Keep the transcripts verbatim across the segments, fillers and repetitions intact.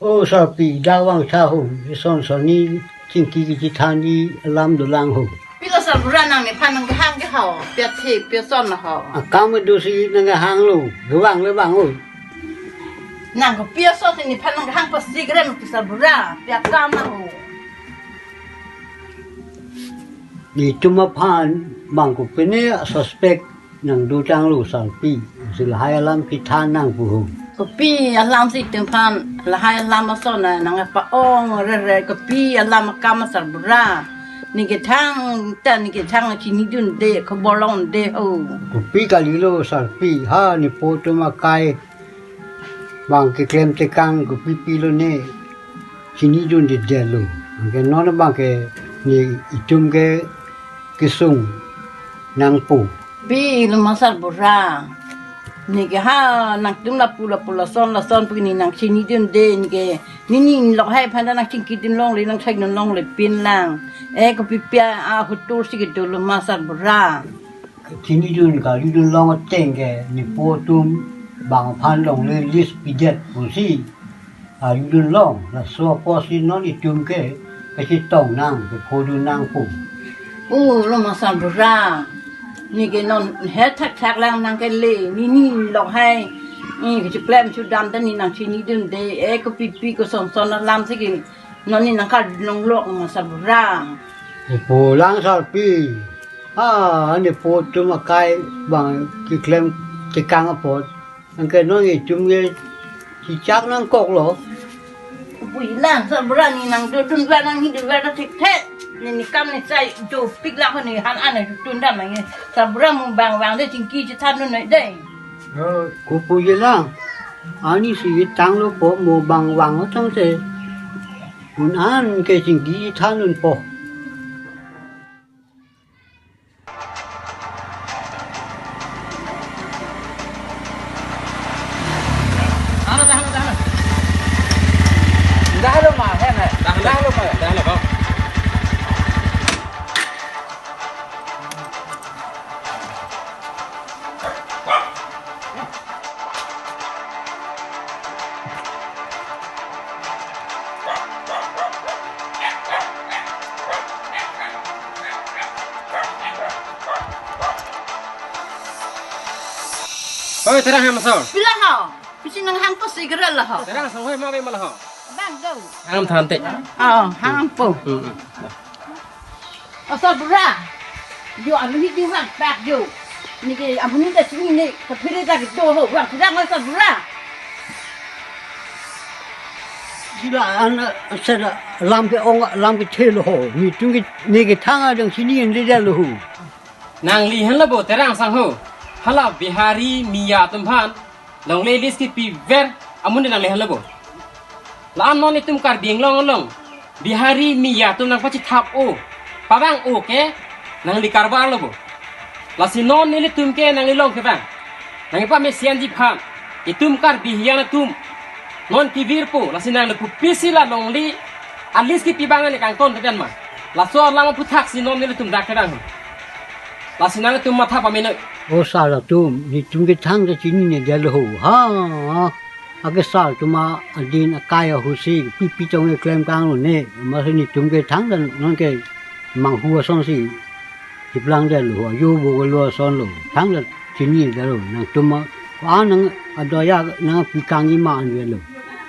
O sarpi, dak vangtha ho, ison sonni chingki kachethanji alam dolang ho. Pilo sarbura, nang nephan nangkehang ke ho, pi athe pi ason ho. Akam dosi nangkehanglo, kevang le vang o. Nang kopi ason si nephan nangkehang pasi kerem ke sarbura, pi akam ho. Netum aphan bang kopine suspect nangdotanglo sarpi, si lahai alam chethan nangpo ho. Kopi alam si netum aphan lahai alam ason nangpa-ong rere, kopi alam akam sarbura. Ne kethang ta ne kethang chinidunde, khobor longde ho. Kopi kalilo sarpi, ha nepo atum akai bang keklem tekang kopi pilo ne chinidundedetlo. Anke non bang ke netum ke kesung nangpo. Pilo ma sarbura. Ne ke ha nangtum lapu lapu lason lason pu ne nangchinidunde, ne ke nini lok hai aphan ta nangchingkidun longle, nangthekdun longle pinlang. E kopi pi ahotur si kedolo ma sarbura. Chinidun kalidun long ateng ke nepo atum bang aphan longle list pidet pusi kalidun long, laso apotsi non itum ke kachetong nang, kephodun nangpo. O lo ma sarbura. Ne ke non het thakthak lang nangkele, nini lok hai. Ne ke chiklem chudam ta ne nangchinidunde, e kopi pi koson son alam si ke non ne nangkal longlok ma sarbura. Nepo lang sarpi. Ha, nepo atum akai bang keklem tekang apot. Anke non itum ke chichak nangkoklo. Pui lang sarbura, ne nangdodunver nanghiduver ta thekthe. Ne ne kam ne chai dopik lang ho, ne han an ne tun dam lang. Sarbura mo bang vangde chingki chethandun noi de. Ko pui lang. Ani si tanglo po mo bang vang otang se. Un an ke chingki chethandunpo. Dahlo ma, hen, dahlo ma, dahlo, dahlo. Hoi, Terang Hamsor. Pila ho? Pisi nanghang pasi geral ho. Terang Hamsor, hoi, ma be mal ho. Bang do. Hang than te. Oh, hang po. Hmm, hmm. O sarbura. Jo aluhi di vangpak jo. Ne ke amonit ta chinine, kaphire ta kedo ho, vang kurang o sarbura. Jula an, eh, sada lam ke-ong, lam kethelo ho. Netum ke, ne kethang adang chinidedetlo ho. Nangli henlo bo Terang Sangho. Hala Bihari Miya atum aphan longle list kepiver amonit nangli henlo bo. La-an non itum Karbi Anglong along Bihari Miya atum nangpachethap-o, pavang-o ke nangli karbar lo bo. Lasi non nelitum ke nangli long kevang, nangli pamesianji aphan itum Karbi Hiyan atum non kevirpo, lasi nangli kopisi la longle a-list kepi abang nangli kangton kedan ma? Laso alam aphuthaksi non nelitum dak kevang. Lasi nangtum matha pamenoi. O sar atum, netum kethang ta chininedetlo ho. Ha, ha. Ake sar atum adin akai ahut si, pipi tong keklem kanglo ne. Masi netum kethang ta non ke manghu ason si chiplangdetlo ho. Ajo bo kelo ason lo. Thang ta chininedetlo. Nangtum a, ko-an nang adoya nangpi kangji ma anvetlo.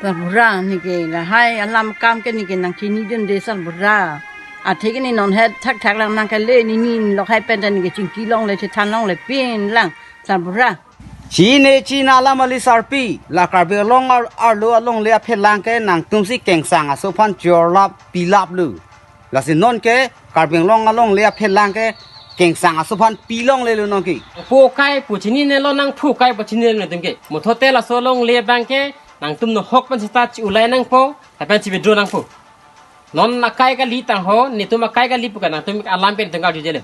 Sarbura ne ke lahai alam akam ke ne ke nangchinidunde sarbura. Athe ke ne non het thakthak lang nangkele, ne ne lok hai pen ta ne ke chingki longle chethan longle pinlang sarbura. Chine china alam kali sarpi, la Karbi Anglong ar-, arlo alongle aphelang ke nangtum si kengsang aso aphan chorlap pilaplo. Lasi non ke Karbi Anglong alongle aphelang ke kengsang aso aphan pi longlelo non ke. Po kai po chininelo, nang phu kai po chininelo netum ke. Muthote laso alongle abang ke nangtum nohok pen seta chi-ulai nangpo, lapen chi-withdraw nangpo. Non akai kali tang ho, netum akai kali pu ke nangtum alam pen tenggal jujele.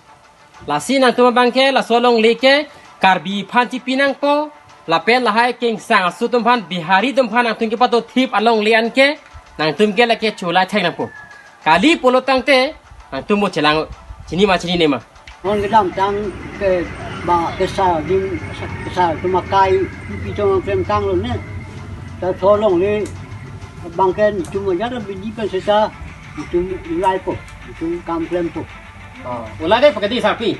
Lasi nangtum abang ke, laso alongle ke Karbi aphan chipi nangpo, lapen lahai kengsang aso atum aphan, Bihari atum aphan nangtum kepadothip alongle an ke, nangtum ke lake chulai thek nangpo. Kali pulo tangte, nangtum mo chelang, chini ma chinine ma. Non kedamtang ke ba kesar adim, kesar atum akai, pipi tong klem kanglo ne. Ta tholongle, Abangke netum ajat abidi pen seta netum ulaipo, netum kam klempo. Oh, ulai vekpo kedi sarpi.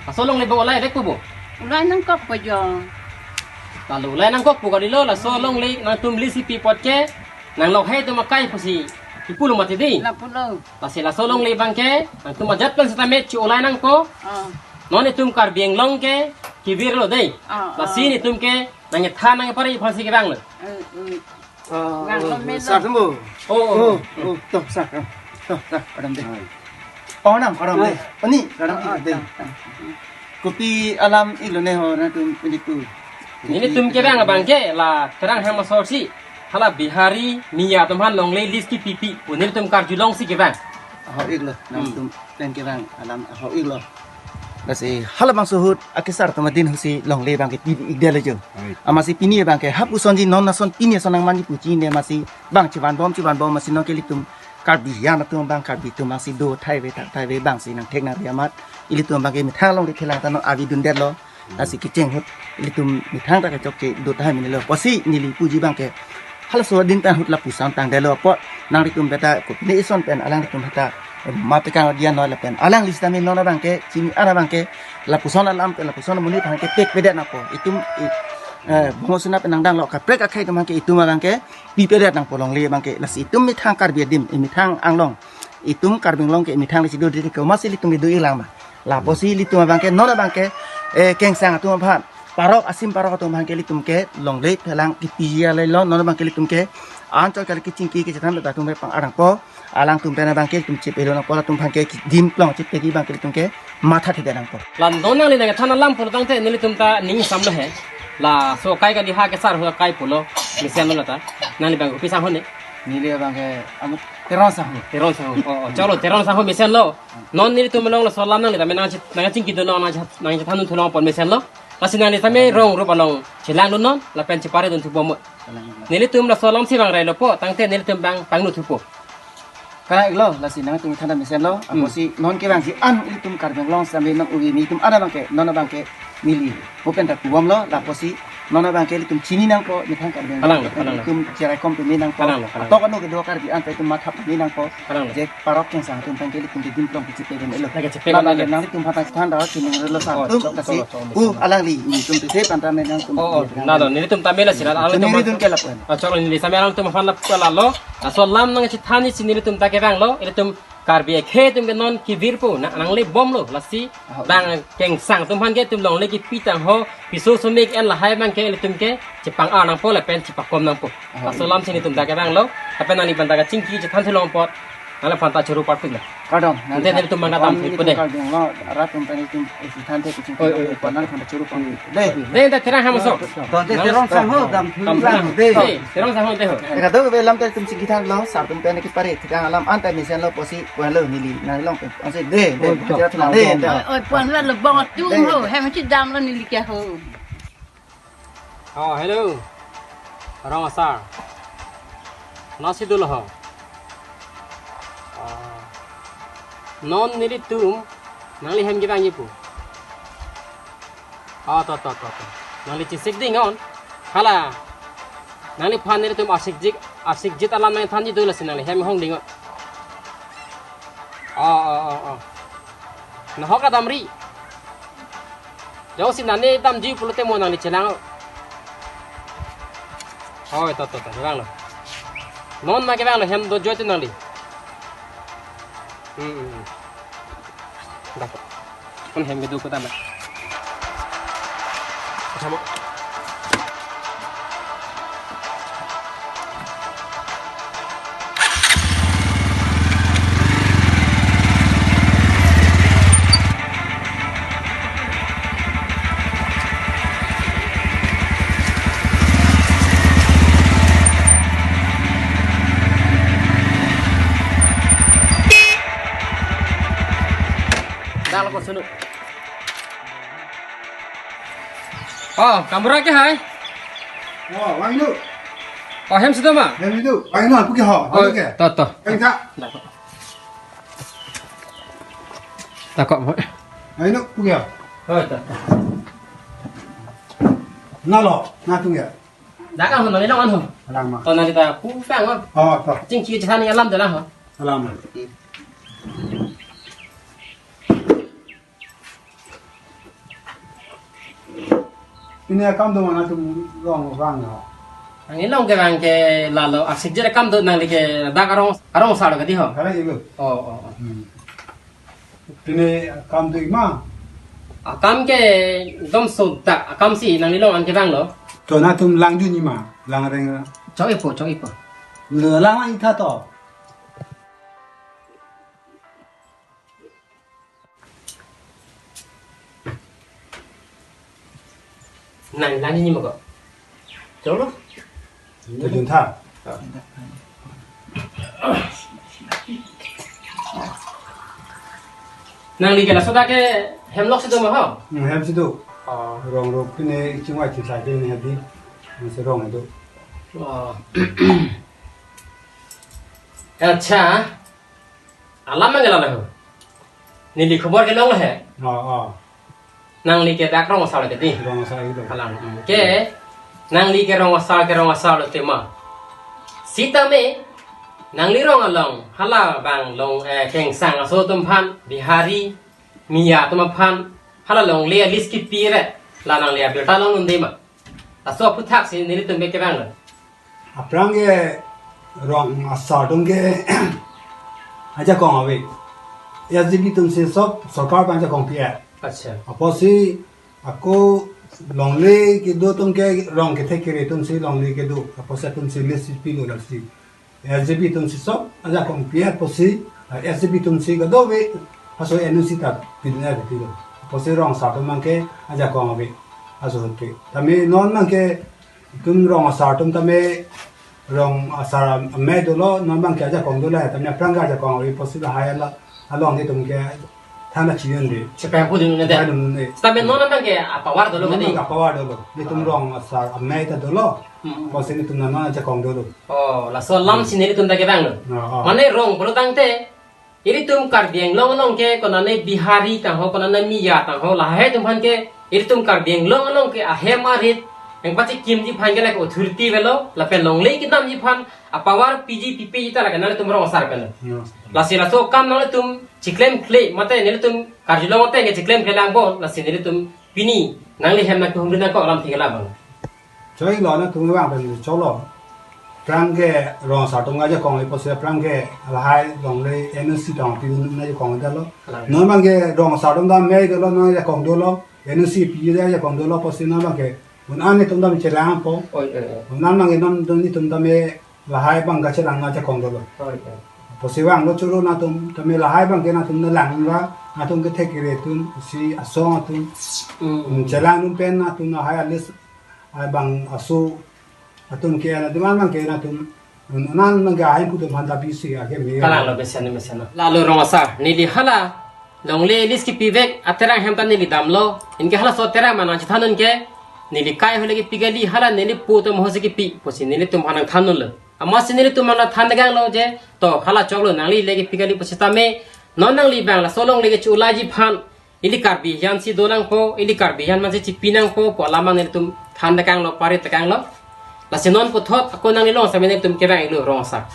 Laso longle abang ulai vekpo bo. Ulai nangkokpo jo. Lalu ulai nangkokpo kalilo, laso longle nangtum list kipi apot ke nanglok hai atum akai pusi kipulo mati di. Lapulo. Lasi laso longle abangke nangtum ajat pen seta me chu ulai nangpo. Oh. Non itum Karbi Anglong ke kevirlo dei. Oh, oh. Lasi netum ke nangkethan nangkepare aphansi kevanglo. Eh, eh. Oh, vanglo oh, melo. Sar tumbo. Oh, oh. Oh, oh, to sar. To sar, kadam dei. Oh, nang kadam dei. Oh. Ani kadam dei. Kopi alam ilo ne ho nangtum piniku. Netum kevang abangke la Terang Hem asor si hala Bihari Miya atum aphan longle list kipipi pu netum karjulongsi kevang. Ho iklo, hmm, nangtum pen kevang alam ho iklo. Lasi halabangso ahut akesar atum adin ahutsi longle abangke pi-ik detlo jo. Oi. Amatsi pini abangke hapusonji non ason pini ason nangmanji pu chini amatsi bang chevanbom chevanbom amatsi nonke ilitum Karbi an atum abang Karbi atum abangsi do thai ave thak thai ave abangsi nangthek nangri amat ilitum abangke methang along ri thelang ta non avi dundetlo. Lasi kecheng ahut ilitum methang ta kechokche do thai menelo. Pusi neli puji abangke halaso adin pen ahut lapuson tangdetlo apot nanglitum beta kopine ison pen alanglitum heta mapekang dia noi lapen alangli sitame non abangke chini an abangke lapuson alam pen lapuson amonit abangke pekpedet nangpo. Itum i, eh, bongosona pen nangdanglo kaprek akhei atum abangke itum abangke pipedet nangpo longle abangke. Lasi itum methang Karbi adim, methang Anglong, itum Karbi Anglong ke methang lesi do diri ke amatsi ilitum do-ik lang ma. Lapusi ilitum abangke non abangke, eh, kengsang atum aphan, parok asim parok atum abangke ilitum ke longle phelang kipiji alai lo, non abangke ilitum ke anchot kali kechingki kechethan ta atum pang arang po. Alangtum pen abangke itum chepelo nangpo, latum abangke dim plong chepeki abangke itum ke mathathedet nangpo. La non nangli nangkethan alam pulo tangte nelitum ta ning samlo he. Laso akai kali ha kesar ahut akai pulo mesenlo lata. Nangli abang kopi sangho ne? Neli abangke amat Teron sangho. Teron sangho. Oh, oh, chalo Teron sangho mesenlo. Non nelitum along laso alam nangli tame nangchit nangchingki do non nangchat nangchethan thulong apot mesenlo. Lasi nangli tame rong rup along chelang dun non lapen chepare dun thupo mo. Nelitum laso alamsi vangrailopo, tangte nelitum abang pangnu thupo. Kalang iklo, lasi nangtum than ta mesenlo, hmm, amatsi non kevangji an ilitum Karbi Anglong sambil nang ugi nelitum an abangke, non abangke neli. Open ta kubomlo, lapusi non abangke ilitum chini nangpo, methang Karbi Anglong. Kalang, kalang. Ilitum cheraikom peme nangpo. Kalang, kalang. Atok anu kedo Karbi an ta itum mathap peme nangpo. Kalang. Je parok kengsang atum abangke ilitum di dim plong kichi pegen elo. Lagi chepe. Nang, kalang. Nangtum phan ta than ta chini relo sa. Oh, atum chok, kasi chok, chok, pu chok. Alangli, ilitum pise panta me nangtum. Oh, oh, na do, nelitum tame lasi la, alangtum. Nelitum ke lapuan. Ah, choklo neli same alangtum aphan la pala lo. Laso alam nangchethanji si nelitum ta kevanglo, ilitum Karbi akhei atum ke non kevirpo, na nanglebomlo, lasi, ah, bang kengsang atum aphan ke itum longle kipi tangho, piso sumik en lahai abangke ilitum ke chepang-ar nangpo lapen chepakom nangpo. Ah, laso alamsi nelitum ta kevanglo, lapen nangli abang ta kachingki chethan thulong apot. Nangli aphan ta choro parpik na. Kardom. Ante nelitum mangga dam thek pede. Kardom, lo, rat tum tani tum isi than thek kuching. Oi, oi, oi. Nangli aphan ta choro parpik. De. De, de, Terang Hem aso. Don te Terang sangho dam thek. Dam thek. De. De, Terang sangho de ho. Eka do be lam te tum chingki thanlo, sar tum pen kipare, thekang alam anta mesenlo pusi, kuanlo neli, nanglong pen. Ansi de, de, oi, chok. De, de. Oi, oi, puan lo, lo bong atum ho, hem chidamlo neli ke ho. Oh, hello. Rong asar. Nasi dolo ho. Oh. Non nelitum nangli hem kevangji pu. Oh, to, to, to, to. Nangli chesik ding non. Hala. Nangliphan nelitum asikjik, asikjit alam nangthanji do lasi nangli hem hong ding non. Oh, oh, oh, oh. Nahok adamri. Jongsi nane damji pulote mo nangli chelang. Oi, to, to, to, vanglo. Non ma kevanglo hem do jote nangli. Hmm, hmm, hmm. Dak. Kon hem kedo kota ma. Sama. Dak lo ko sunu. Oh, kamera ke hai? Oh, vanglo. Oh, hem sudah ma? Hem itu. Vanglo, pu ke ho? Oh, pu ke? To, to. Vang ta. Takok mo. Vanglo, pu ke ho? Oh, to, to. Na lo, na tung ya. Dak an ho, nangli long an ho. Alang ma. To nangli ta pu pang ho. Oh, to. Chingki chethan alam dolang ho. Alang ma. Pini akam do ma nangtum rong vang ho? Nangli long kevang ke lalo aksik je akam do, nangli ke dak arong, arong asar kedi ho. Kala ilu. Oh, oh, oh. Hmm. Pini akam do ma? Akam ke dom sodak akam si nangli long an kevanglo. To nangtum lang juni ma, lang reng ra. Chok-ipo, chok-ipo. Lo lang lang itha to. Nang lang juni ma ko? Choklo. To jun tha. Nangli ke laso dak ke hem lok si do ma ho? Hmm, hem si do. Oh. Rong rok pini chingvai chingsai pini hadi. Masi rong do. Oh. Acha. Alam mang lalo ho. Neli khobor kelong he. Oh, oh. Nangli ke dak rong asar kedi. Rong asar kedi. Alang, hmm. Ke, nangli ke rong asar, ke rong asar lo tema. Sitame, nangli rong along, hala bang long, eh, kengsang aso atum aphan, Bihari, Miya atum aphan, hala longle a-list kipi re, la nangli abirta long un-e ma. Laso aphuthak si nelitum ke kevanglo. Aphrang ke rong asar atum ke ajakong ave. S G B atum si sob sorkar aphan ajakong pi-et. Acha. Apotsi ako longle kedo atum ke rong kethek kere atum si longle kedo. Apotsi atum si list si pilo lasi. S G B atum si sob ajakong pi-et apotsi, ah, S G B atum si kadokave, laso N O C ta pidun-et pilo. Apotsi rong asar atum abang ke ajakong ave. Laso hote. Tame non abang ke itum rong asar atum tame rong asar amei dolo, non abang ke ajakong dolo, tame aphrang ke ajakong ave apotsi lahai la, along itum ke than-et chiyun de. Chepeng pu dun ne de. Chepeng pu dun ne. Tame non abang ke apower dolo. Non kedi. Abang ke apower dolo. Itum, ah, rong asar amei ta dolo. Hmm. Apotsi itum non ajakong dolo. Oh, laso alam, hmm, si nelitum ta kevanglo. Ah, ah. Mane rong pulo tangte, ilitum Karbi Anglong along ke konane Bihari tang ho, konane Miya tang ho, lahai atum aphan ke ilitum Karbi Anglong along ke ahem arit, yang pachekimji aphan ke lake authority avelo, lapen longle kedamji aphan apower piji pipeji ta lake nanglitum rong asar pen. Yes. Lasi laso akam nanglitum chiklemkle, mate nelitum karjulong ateng ke chiklemkle lang bon, lasi nelitum pini nangli hem nangkehumri nangkok alam thik alam abang. Choi lo, nangtum vang pen choklo. Aphrang ke rong asar atum ajakong ave apotsi aphrang ke lahai longle N O C tang pidun ajakong dolo. Alang. Non abang ke rong asar atum dam amei dolo, non ajakong dolo. N O C pi ajakong dolo apotsi non abang ke un-an itum dam chelangpo. Oi, oi, oi. Un-an abang ke non dun itum dam lahai abang kachelang ajakong dolo. Oi, oi. Apotsi vanglo choro nangtum, tame lahai abang ke nangtum nanglang ra, nangtum kethek kere atum, si asong atum. Hmm. Hmm, chelang atum pen nangtum lahai a-list, ah, bang aso atum ke, nangtum an abang ke nangtum, un-, un-an abang ke ahai pu atum aphan ta bisi ake me. Kalanglo, mesen, mesen. Lalo rong asar, neli hala longle list kipivek aterang hem ta neli damlo. Anke halaso aterang ma nangchethan un ke, neli kai ahut le kipi kali, hala neli pu atum ahut si kipi, apotsi nelitum aphan nangthan unlo. Amatsi nelitum aphan nangthan kanglo je, to hala choklo, nangli le kipi kali pu sitame, non nangli abang laso longle kecho-olangji aphan, ili Karbi ahin si do nangpo, ili Karbi ahin man si chipi nangpo pu alam nelitum than kanglo, pare kanglo. Lasi non puthot ako nangli long sitame nelitum kevang-iklo rong asar.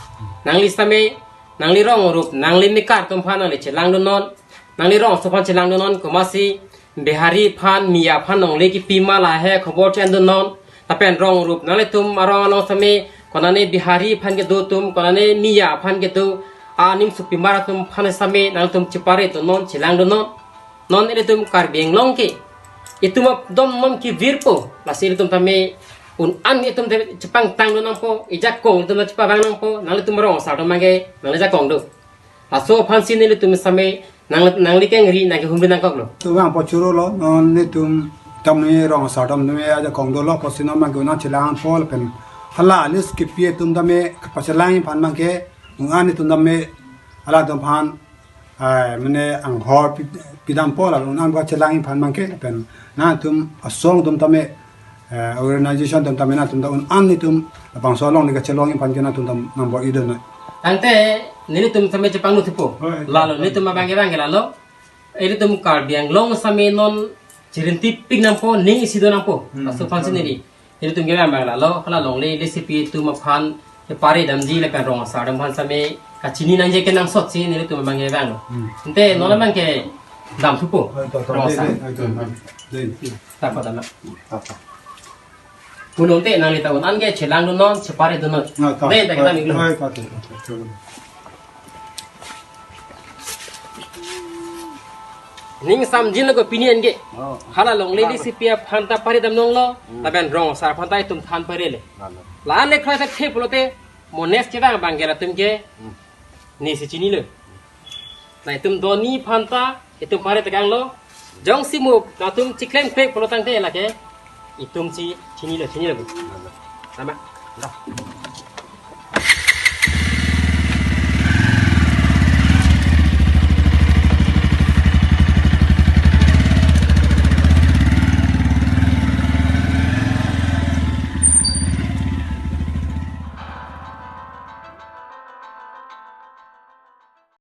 Nangli sitame, nangli rong rup, nangli mekar atum aphan nangli chelangdun non. Nangli rong aso aphan chelangdun non, komatsi Bihari aphan, Miya aphan longle kipi ma lahai khobor che-endun non. Lapen rong rup nanglitum arong along sitame, konane Bihari aphan kedo atum, konane Miya aphan kedo, aning sopimar atum aphan sitame nangtum cheparedun non, chelangdun non. Non ilitum Karbi Anglong ke itum apdom non kevirpo, lasi ilitum tame un-an itum te chepangtangdun nangpo, ijakong itum ta chepavang nangpo, nanglitum rong asar atum abang ke nangli jakong do. Laso aphan si nelitum sitame nang, nangli kengri nangkehumri nangkoklo. To vangpo choro lo, non nelitum tame rong asar atum tame ajakong dolo, apotsi non abang ke un-an chelangpo lapen hala list kipi atum tame kapachelangji aphan abang ke un-an itum tame halatum aphan, ai, mane anghor pi-, pidampo la un-an kachelangji aphan abang ke pen nangtum asong atum tame, eh, organization atum tame nangtum ta un-an itum labangso along le kachelongji aphan ke nangtum ta nangbor-idun noi. Tangte nelitum tame chepangno thupo. Oh, eh, lalo, eh, nelitum abang ke abang ke lalo. Ilitum Karbi Anglong sitame non chirintipik nangpo, ning isi do nangpo. Hmm, laso aphan si, hmm, neli. Nelitum kevang abang lalo, hala longle lesipi atum aphan kepare damji lapen rong asar atum aphan same kachini nangji kenangsot si nelitum abang kevanglo. Hmm. Ante non abang ke dam thupo. Ai, ta, ta, rong dei, asar. Dei, ai, ta, dam, dei. Ta pa dam. Ta, ta. Punon te nangli ta un-an ke chelangdunnon, cheparedunnon. Ah, ta. Dei, ta, ta, kita ta, minglo. Ai, ta, ta, ta, ta. Ning samjinlo ko pini an ke. Oh. Hala longle lesipi aphan ta paredam longlo, hmm, lapen rong asar aphan ta itum than parele. Lalo. La-an le khra ta the pulote, mo next kevang abang ke latum ke, hmm, nesi chinilo. La itum doni aphan ta itum pare tekanglo. Jongsi mo latum chiklem krek pulo tangte lake itum si chinilo, chinilo. Lalo. Sama. Lalo.